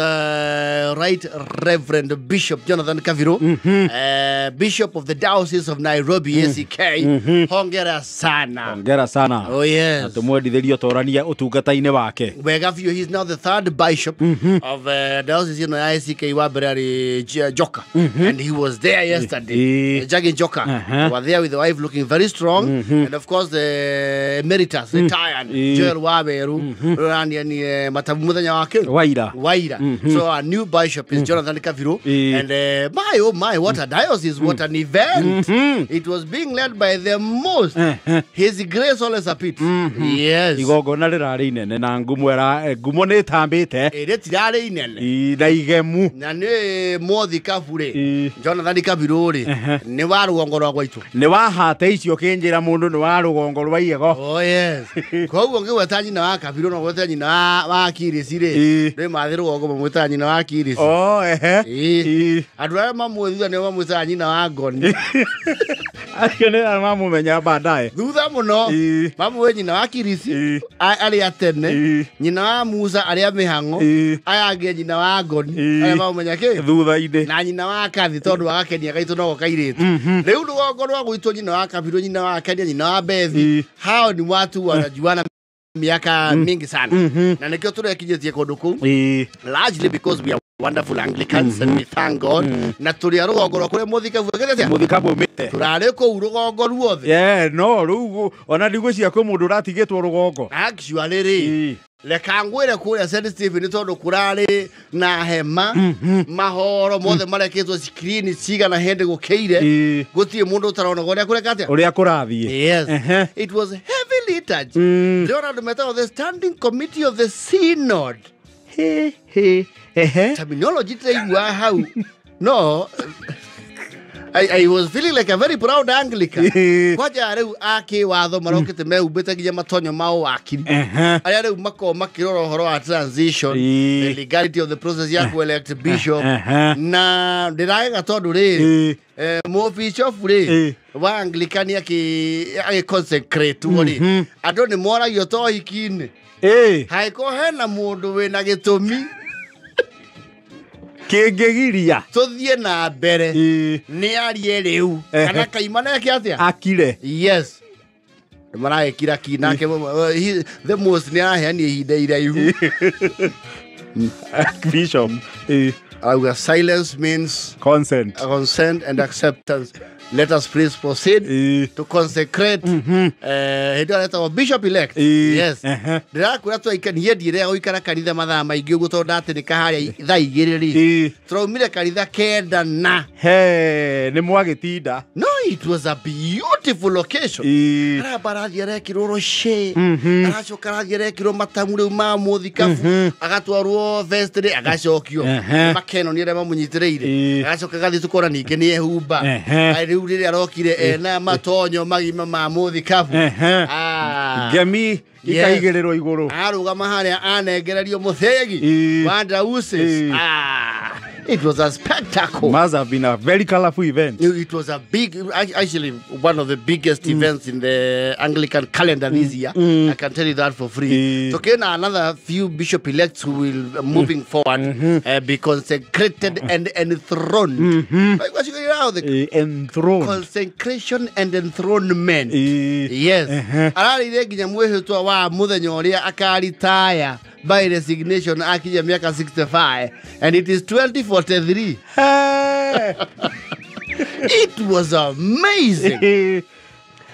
S1: Right Reverend Bishop Jonathan Kaviru, Bishop of the Diocese of Nairobi, ACK. Hongera sana.
S2: Hongera sana.
S1: Oh yes.
S2: Na tumwenditherio torania utungata-inĩ wake.
S1: Wega biũ, he's now the third bishop of diocese ĩno ya ACK wa mbere arĩ Joka. And he was there yesterday. Jagi Joka. Was there with the wife looking very strong. And of course the emeritus retired Joel Waweru rania ni matabu muthenya wake.
S2: Waira.
S1: Waira. So our new bishop is Jonathan Kaviru. And my oh my, what a diocese, what an event. It was being led by the most His Grace Ole Sapit. Yes.
S2: Igongona rĩrarĩ inene na ngumo ngumo nĩ ĩtambĩte.
S1: Rĩtirarĩ inene.
S2: Na igemu.
S1: Na nĩ mũthikabu rĩ, Jonathan Kaviru rĩ, nĩ wa rũgongo rwa gwaitũ.
S2: Nĩ wahate icio kĩnjĩra mũndũ nĩ wa rũgongo rwa igego.
S1: Oh yes. Koguo ngĩgweta nyina wa Kaviru no gweta nyina wa Kirisi rĩ, rĩ mathĩ rũgongo mamwĩtaga nyina wa Kirisi.
S2: Oh ehe.
S1: Andũ arĩa mamũĩ thutha nĩo mamwĩtaga nyina wa Ngoni.
S2: Acio nĩ mamũmenya baadaye.
S1: Thutha mũno mamũĩ nyina wa Kirisi arĩa tene, nyina wa Musa arĩa mĩhang'o, aya angĩ nyina wa Ngoni arĩa mamũmenya kĩ
S2: thutha-inĩ,
S1: na nyina wa Kathi tondũ agakenia gaitũ no kairĩtu. Rĩu rũgongo rwa gwitũ nyina wa Kabiru, nyina wa Kenia, nyina wa Bethi, hao ni watu wanajuana miaka mingi sana. Na nĩkĩo tũrekinyĩtie kũndũ kũu, largely because we are wonderful Anglicans and we thank God. Na tũrĩ a rũgongo rwa kũrĩa mũthikabu ekĩte atĩa?
S2: Mũthikabu umĩte.
S1: Tũrarĩ kũu rũgongo ruothe.
S2: Yeah, no rĩu ona ndigwĩciria kwĩ mũndũ ũratigĩtwo rũgongo.
S1: Actually rĩ, reka ngwĩre kũrĩa St. Stephen tondũ kũrarĩ na hema, mahoro mothe marekĩtwo screen cigana hĩndĩ gũkĩire, gũtirĩ mũndũ ũtarona ũrĩa kũreka atĩa?
S2: Ũrĩa kũrathiĩ.
S1: Yes. It was heavy liturgy. Ndĩrona andũ metagwo the Standing Committee of the Synod.
S2: He he.
S1: Terminology tũraigua hau. No, I was feeling like a very proud Anglican. Kwanja rĩu akĩwatho marokĩte mehumbĩte nginya matonyo ma ũwakiri. Arĩa rĩu makoragwo makĩrora ũhoro wa transition, the legality of the process ya ku-elect bishop. Na ndĩragega tondũ rĩrĩ, mũbishofu rĩ wa Anglican agĩ-consecrate-wo rĩ, andũ nĩ moragio to ũhiki-inĩ. Hangĩkorwo hena mũndũ wĩna gĩtũmi
S2: kĩngĩgiria
S1: tũthiĩ na mbere nĩ arie rĩu kana kaima neke atĩa?
S2: Akire.
S1: Yes. Maragĩkira ki nake the most nĩ araheania ihinda iraihu.
S2: Bishop.
S1: Our silence means
S2: consent.
S1: Consent and acceptance. Let us please proceed to consecrate our bishop elect. Yes. Ndĩrakwĩra twaikanie ndiĩrĩaga gũikara kanitha mathaa maingĩ ũguo tondũ ndatĩrĩka harĩa thaa igĩrĩ rĩ. Tũraumire kanitha 9 na.
S2: He, nĩ mwagĩtinda.
S1: No, it was a beautiful location. Aramba arathiĩ arekĩrwo rũcĩ. Aracoka arathiĩ arekĩrwo matamu rĩu ma mũthikabu. Agatwarwo vestry agacokio. Makeno nĩ arĩa mamũnyitĩrĩire. Agacoka agathiĩ tũkona ningĩ nĩ ehumba. Rĩu rĩrĩa arokire ena matonyo magima ma mũthikabu.
S2: Ngemi ikaigĩrĩrwo igũrũ.
S1: Arũgama harĩa anengererio mũthĩgi wa Ndausis. It was a spectacle.
S2: Must have been a very colorful event.
S1: It was a big, actually one of the biggest events in the Anglican calendar this year. I can tell you that for free. So okay, now another few bishop elects who will, moving forward, be consecrated and enthroned. Like what you know, the
S2: enthroned.
S1: Consecration and enthronement. Yes. Ararire nginya mwĩhĩtwa wa mũthenya ũrĩa akaritaya by resignation akinya miaka 65, and it is 2043.
S2: Hey.
S1: It was amazing.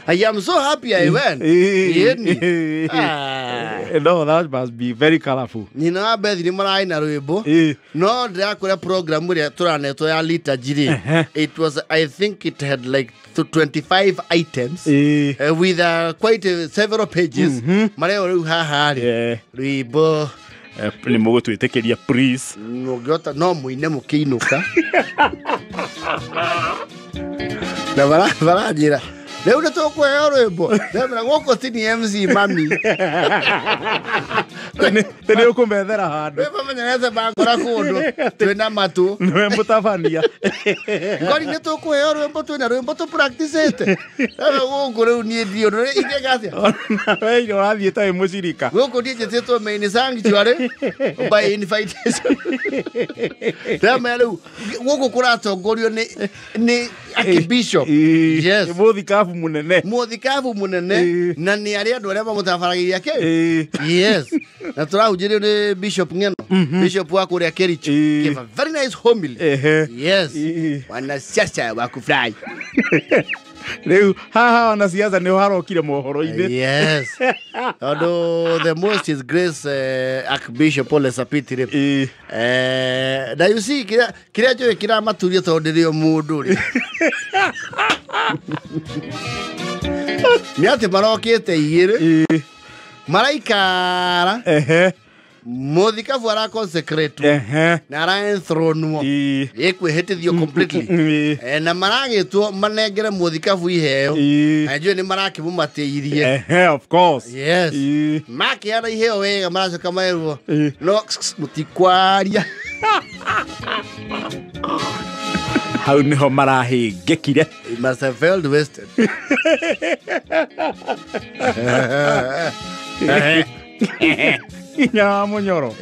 S1: I am so happy I went.
S2: No, that must be very colorful.
S1: Nina wa Beth ni maraina rwimbo. No ndĩrakwĩra program ĩrĩa tũranetwo ya liturgy. It was, I think it had like 25 items with quite several pages. Marĩa rĩu haha rĩ rwimbo
S2: nĩ mũgũtwĩtĩkĩria please.
S1: Mũngĩhota no mũine mũkĩinũka. Na baranjĩra rĩu nĩ tũkũheo rwĩmbo. Ndemera gũkũ ti ni MC mami.
S2: Tene ũkũmethera handũ.
S1: Rwĩmbo menyerete bangora kũndũ twĩna matũ.
S2: Nĩwe mũtabania.
S1: Ngori nĩ tũkũheo rwĩmbo twĩna rwĩmbo tũpracticĩte. Rĩu gũkũ rĩu niĩ ndiũ ndũrĩ ingĩka atĩa.
S2: We ũrathiĩ ta wĩ mũcirika.
S1: Gũkũ niĩ njĩtĩtwo main sanctuary by invitation. Ndemera rĩu gũkũ kũratongorio nĩ archbishop. Yes.
S2: Mũthikabu munene.
S1: Mũthikabu munene na nĩ arĩa andũ arĩa mamũtabaragĩria kĩ. Yes. Na tũrahunjĩrio nĩ Bishop Ng'eno. Bishop wa kũrĩa Kericho. Gave a very nice homily. Yes. Wanasiasa wa kufurahi.
S2: Rĩu haha wanasiasa nĩho harokire mohoro-inĩ.
S1: Yes. Tondũ the most is grace Archbishop Ole Sapiti rĩ. Na you see kĩrĩa njũĩ kĩramaturia tondũ ndĩrĩ o mũndũ rĩ. Nĩ atĩ marokĩte igĩrĩ. Maraikara. Mũthikabu araconsecrate na araenthronwo ĩkwĩhĩtithio completely na maragĩtwo manengere mũthikabu iheo na njũĩ nĩ marakĩmũmatĩirie.
S2: Of course.
S1: Yes. Makĩana iheo wega maracoka merwo no mũtikwaria.
S2: Hau nĩho marahĩngĩkire.
S1: It must have felt wasted.
S2: Inya Munyoro.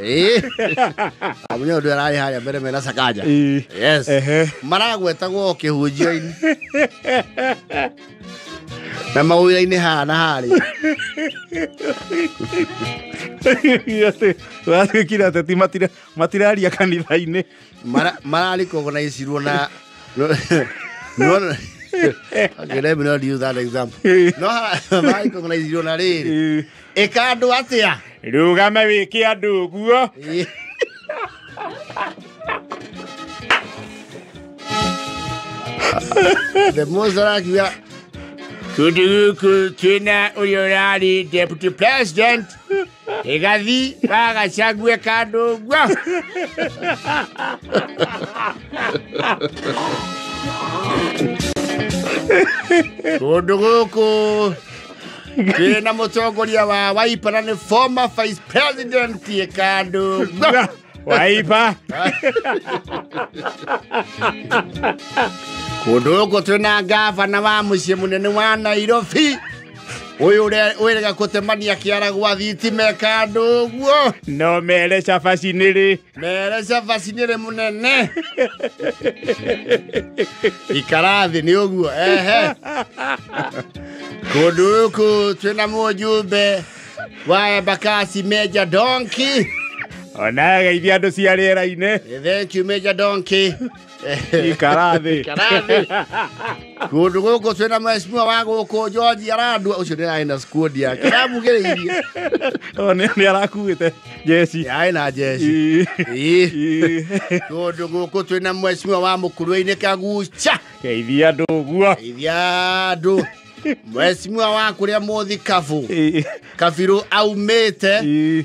S1: Munyoro ndũ ararĩ harĩa mbere mena Sakaja. Yes. Maragwetagwo kĩhunjio-inĩ. Na mawĩra-inĩ haha na harĩa.
S2: Watuĩkire ateti matiraria kanitha-inĩ.
S1: Mararĩkogonaicirwo na no. Okay, let me not use that example. No, mararĩkogonaicirwo na rĩrĩ. Ĩka andũ atĩa?
S3: Rũgame wĩke andũ ũguo.
S1: The most arakiuga
S3: kũndũ gũkũ twĩna ũrĩa ũrarĩ deputy president Rigathi wa Gachagua kandũ ũguo.
S1: Kũndũ gũkũ twĩna mũtongoria wa Wiper na nĩ former vice president kandũ ũguo.
S3: Wiper.
S1: Kũndũ gũkũ twĩna gavana wa mũciĩ mũnene wa Nairobi ũyũ ũrĩa wĩrĩga kũtemania kĩara gwa thitima kandũ ũguo.
S3: No mere cabaci nĩrĩ.
S1: Mere cabaci nĩrĩ mũnene. Ikara thĩ nĩ ũguo. Ehe. Kũndũ gũkũ twĩna mũjumbe wa Embakasi Major Donkey.
S2: Ona geithia andũ cia rĩera-inĩ.
S1: Thank you Major Donkey.
S2: Ikarathi.
S1: Ikarathi. Kũndũ gũkũ twĩna mheshimiwa wa gũkũ George Arandua ũcio nĩ arĩ na squad yake. Aramugĩrĩirie.
S2: O nĩ arakuĩte jeci.
S1: Arĩ na jeci. Kũndũ gũkũ twĩna mheshimiwa wa Mũkurwe-inĩ Kagucha.
S2: Geithia andũ ũguo.
S1: Geithia andũ. Mheshimiwa wa kũrĩa Mũthikabu. Kabiru aumĩte.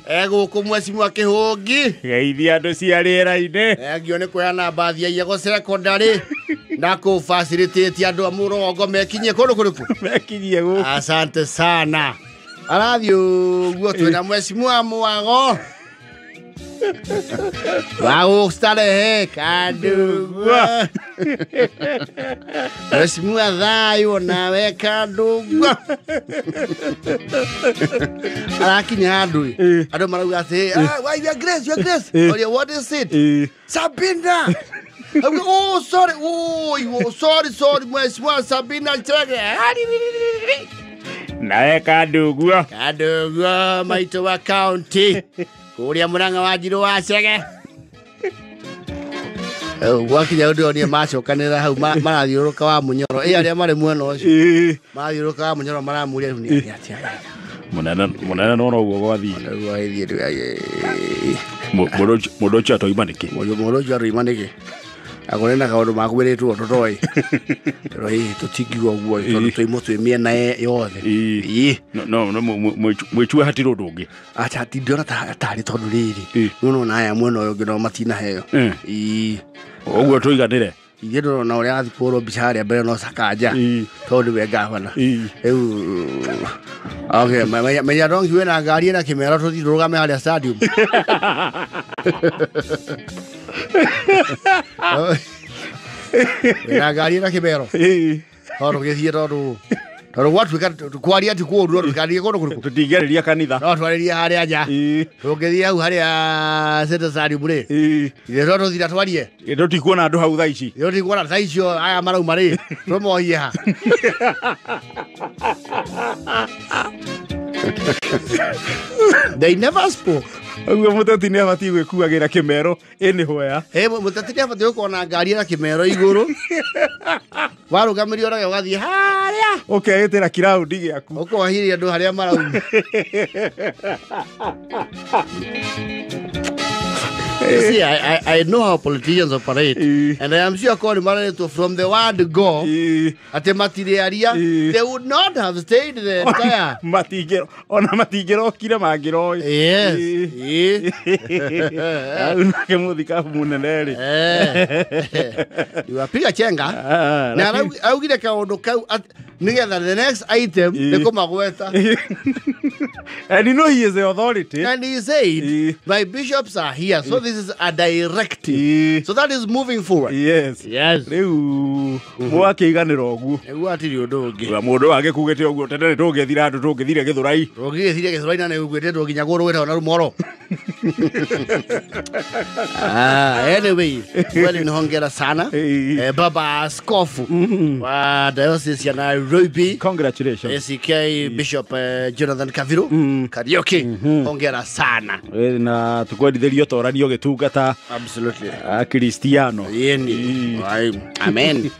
S1: Egũkũ mheshimiwa Kĩhũngi.
S2: Geithia andũ cia rĩera-inĩ.
S1: Egio nĩ kũheana mbathi ya Iyago Secondary. Na kũ facilitate andũ a mũrongo mekinyie kũndũ kũrĩkũ?
S2: Mekinyie gũkũ.
S1: Asante sana. Arathiĩ ũguo twĩna mheshimiwa Mwago. Wa gũstarehe Kandugwa. Mheshimiwa thayũ nawe Kandugwa. Arakinya handũ andũ marauga atĩ, why you are Grace, you are Grace. Oria, what is it? Sabina. Oh, sorry. Oh, sorry, sorry, mheshimiwa Sabina Chege.
S2: Nawe Kandugwa.
S1: Kandugwa maitũ wa county. Kũrĩa Mũrang'a wa Njirũ wa Chege. Gwakinya ũndũ ũyũ niĩ macokanĩrĩra hau marathiũrũrũka wa Mũnyoro. Ĩ arĩa marĩ mwena ũcio. Marathiũrũrũka wa Mũnyoro maramũria rĩu nĩ atĩa.
S2: Mũnene no ũguo gwathiĩ.
S1: Ũguo gwathiĩ rĩu.
S2: Mũndũ ũcio atoima nĩkĩ?
S1: Mũndũ ũcio atoima nĩkĩ? Agore na kaũndũ makwĩrĩtwo tũtoĩ. Tũroĩ tũtingiuga ũguo tondũ tũimwo twĩ mĩena yothe.
S2: Ĩĩ. No mwĩchue hatirĩ ũndũ ũngĩ.
S1: Acha ndĩrona tarĩ tondũ rĩrĩ. Nĩũrona aya mwena ũyũ ũngĩ no matinaheo. Ĩĩ.
S2: Ũguo tũiganĩre.
S1: Ithuĩ ndũrona ũrĩa arathiĩ kũhũrwo mbica harĩa mbere no Sakanja. Tondũ nĩwe ngavana. Rĩu okay, menya Donkey wĩna ngari ĩna kĩmero tũthiĩ tũrũgame harĩa stadium. Wĩna ngari ĩna kĩmero. Tondũ gĩthiĩ tondũ gwatuĩka kwaria ti kũũru no tũkarie kũndũ kũrĩkũ.
S2: Tũtingĩarĩria kanitha.
S1: No twarĩrie harĩa nja. Tũngĩthiĩ hau harĩa Center Stadium rĩ. Ithuĩ no tũthira twarie.
S2: Tũtikuona andũ hau thaa ici.
S1: Tũtikuona thaa icio aya marauma rĩ. Tũmohie ha. They never spoke.
S2: Ũguo mũteti nĩ abatiĩ gwĩkuagĩra kĩmero anywhere.
S1: Mũteti nĩ abatiĩ gũkorwo na ngari ĩna kĩmero igũrũ. Warũgamĩrio ũrage ũgathiĩ harĩa.
S2: Ũkeĩtĩra kiraũndi gĩaku.
S1: Ũkohiria andũ harĩa marauma. You see, I know how politicians operate. And I am sure Kori Marato from the word go, at matirĩaria, they would not have stayed the entire.
S2: Ona matingĩrokire mangĩroĩ.
S1: Yes.
S2: Nake mũthikabu mũnene rĩ.
S1: Iwapiga chenga. Na augire kaũndũ kau nĩgetha the next item nĩ kũmagweta.
S2: And you know he is the authority.
S1: And he said, my bishops are here, so this is a directive. So that is moving forward.
S2: Yes.
S1: Yes.
S2: Rĩu mwakĩiganĩra ũguo.
S1: Nĩguo hatirĩ ũndũ ũngĩ.
S2: Mũndũ agĩkugĩte ũguo tene nĩ tũngĩthira andũ tũngĩthire Gĩthũrai.
S1: Tũngĩgĩthire Gĩthũrai na nĩ ũguĩtĩtwo nginya kũndũ gwĩtagwo na Rumoro. Anyway, well, hongera sana. Baba Askofu wa Diocese ya Nairobi.
S2: Congratulations.
S1: ACK Bishop Jonathan Kaviru Kariuki. Hongera sana.
S2: Na tukwendithĩrio toranio gĩtungata.
S1: Absolutely.
S2: Akristiano.
S1: Yeni. Amen.